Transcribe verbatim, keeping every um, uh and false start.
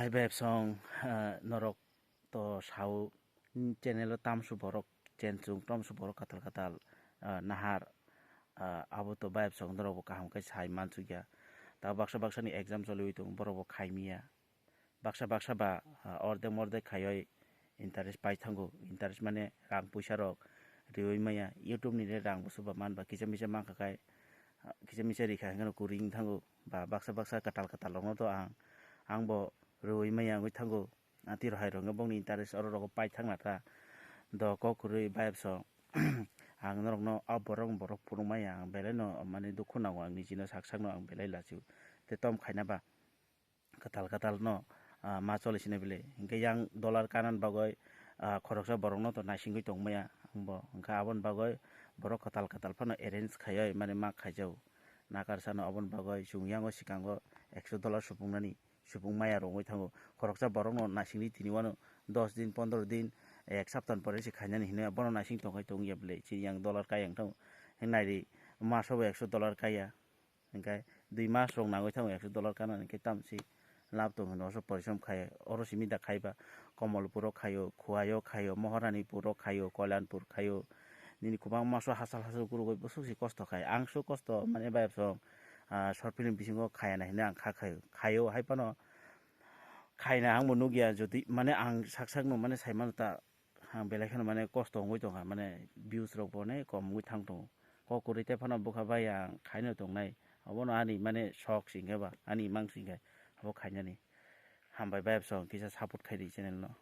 Hai bai song, ah, norok to sao, mm, channel o tamsu borok chensung, tamsu borok katal katal, ah, nahar, ah, abo to bai song norok bo kaham khe sai mansukya. Ta baksa baksa ni exam choliwi tongo, borok bo khaimiya. Baksa baksa ba, ah, ordek mordek khaioi interest pai thango. Interest mane rang puisa rok riwi maya. YouTube ni le rang busu ba man ba kisa misa mankha khai, ah, kisa misa rikha hingkheno kwrwi wng thango. Ba baksa baksa katal katal rokno to ang, ang bo riwi maya wngwi thango. Ah, tiro hai rok bongni interest oro rogo pai thangna ta. Do kok kwrwi bai song. Ang norokno a borok borok phunukmaya ang belai no mane dukhu nango ang nijino sak sakno ang belai lachiu. Te tom khaina ba. Katal katal no, ah, ma choli sini bile. Hingke yang dollar kanan bagoi, ah, khoroksa borok no to naisingwi tongmaya. Ang bo hingke aboni bagoi borok katal katal phano arrange khaioi mane ma khaijao. Nakar sano aboni bagoi chwng yango swkango ekso dollar supung nani, supung maya rwngwi thango. Khoroksa borok no naisingwi tini wano dos din, pondro din, ek saptan pore se khainani hinwi bono naising tongkhai tongya bile. Chini yang dollar kai ang thango. Hing naidi maso bo ekso dollar kaiya. Hingke dui mas rok nangwi thango ekso dollar kana hingke tamsi lab tong hino oso porisom khai oro simi da khaiba Komolpuro khaio, Khuaio khaio, Moharanipuro khaio, Kolyanpur khaio. Nini kwbangma so hasal hasal gurugwi bwswk si kosto khai. Ang so kosto mane bai song, ah, short film bisingo khaya na hinwi ang kha khaio. Khaio hai phano khaina ang bo nukya jodi mane ang sak sak no mane sai mano ta. Ang belai kheno mane kosto wngwi tongkha, mane views rok bo ne kom wngwi thang tongo. Kok kwrwi tei phano bwkha bai ang khaino tongnai, obono ani mane shok se hwnkhe ba, ani mang se hwnkhe abo khainani. Hambai bai song kisa support khai di channel no.